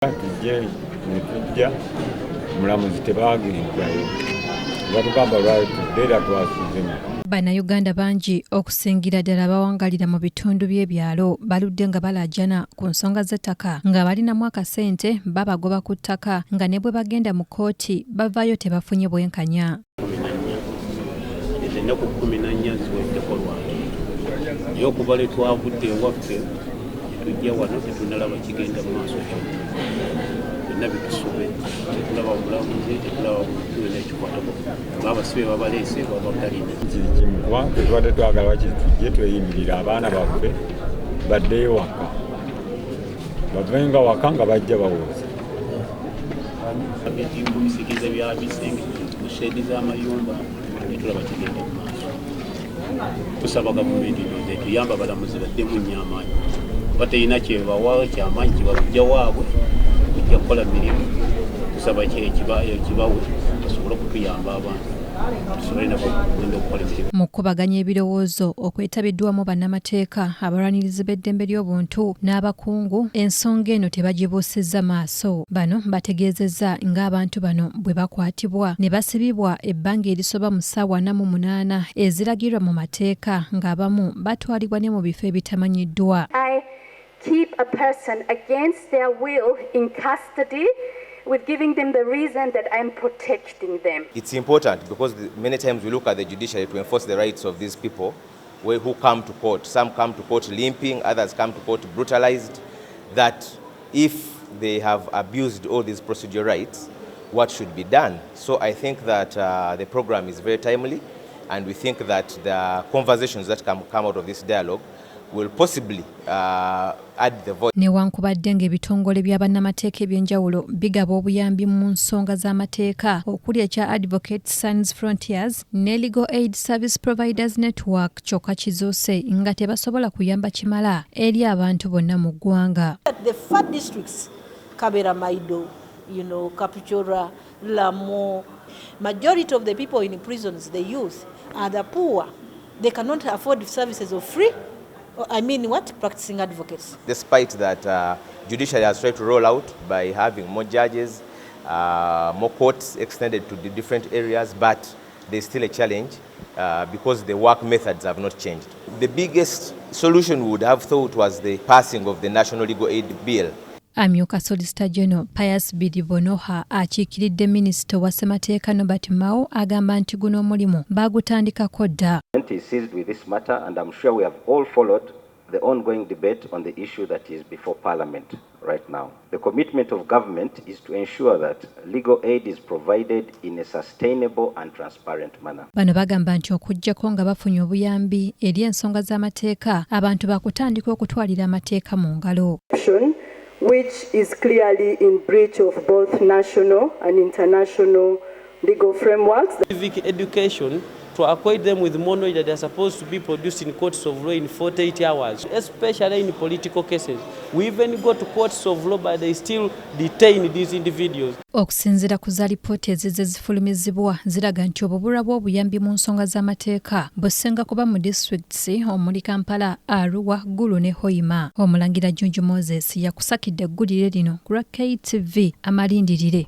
Tujje netujja, omulamuzi tebagendayo, batugamba lwali tudde era twasuzemu. Bannayuganda bangi, okusingira ddala abawangalira mu bitundu by'ebyalo, baludde nga balaajana ku nsonga z'ettaka, nga balinamu akasente babagoba ku ttaka, nga ne bwe bagenda mu kkooti bavaayo tebafunye bwenkanya. Ezo ennaku 14 ziweddeko lwaki, naye okuva lwe twavudde ewaffe tetujja wano, tetunalaba kigenda mu maaso kyonna. Byonna bitusube, tetulaba mulamuzi, tetulaba muntu yonna ekikwatako. Baabasibe babaleese babagalina. Kiri kimu, kubanga tetubadde twagala, wakiri tujje tweyimirira abaana baffe baddeyo waka, bavenga waka nga bajja bawooza. Mu bisikize bya bisenge, mu shed z'amayumba, tetulaba kigenda mu maaso. Tusaba gavumenti ndowooza etuyamba, abalamuzi baddemu nnyo amaanyi, kuba terina kyebawa kyamaanyi kibajja waabwe kujja kukola mirimu. Tusaba kibawe basobole okutuyamba, abantu tusobole nabo okugenda okukola emirimu. Mu kukubaganya ebirowoozo okwetabiddwamu bannamateeka, abalwanirizi b'eddembe ly'obuntu n'abakungu, ensonga eno tebagibuusizza maaso. Bano bategeezezza ng'abantu bano bwe bakwatibwa ne basibibwa ebbanga erisoba mu ssaawa 48 eziragirwa mu mateeka, ng'abamu batwalibwa ne mu bifo ebitamanyiddwa. I keep a person against their will in custody with giving them the reason that I'm protecting them. It's important because many times we look at the judiciary to enforce the rights of these people who come to court. Some come to court limping, others come to court brutalized. That if they have abused all these procedural rights, what should be done? So I think that the program is very timely, and we think that the conversations that come out of this dialogue will possibly add the voice. Newankubadde ng'ebitongole bya bannamateeka eby'enjawulo bigaba obuyambi mu nsonga z'amateeka, okuli ekya Advocates Sans Frontiers ne Legal Aid Service Providers Network, kyokka kizuuse nga tebasobola kuyamba kimala eri abantu bonna mu ggwanga. The far districts, Kaberamaido, Kapchorwa, Lamwo, majority of the people in prisons, the youth, are the poor. They cannot afford services of free, I mean what, practicing advocates. Despite that, judiciary has tried to roll out by having more judges, more courts extended to the different areas, but there's still a challenge because the work methods have not changed. The biggest solution we would have thought was the passing of the National Legal Aid Bill. Amyuka Solicitor General Pius Biribonoha akiikiridde minisita wa ssemateeka Norbert Mao agamba nti guno omulimu baagutandikako dda. Is seized with this matter, and I'm sure we have all followed the ongoing debate on the issue that is before Parliament right now. The commitment of government is to ensure that legal aid is provided in a sustainable and transparent manner. Bano bagamba nti okuggyako nga bafunye obuyambi eri ensonga z'amateeka, abantu bakutandika okutwalira amateeka mu ngalo. Which is clearly in breach of both national and international legal frameworks. Civic education to acquaint them with more knowledge that they are supposed to be produced in courts of law in 48 hours, especially in political cases. We even go to courts of law, but they still detain these individuals. Okusinziira ku za lipooti ezizze zifulumizibwa, ziraga nti obubulwa bw'obuyambi mu nsonga z'amateeka businga kuba mu disitulikiti omuli Kampala, Arua, Gulu ne Hoima. Omulangira Junju Moses yakusakidde eggulire lino ku lwa KTV Amalindirire.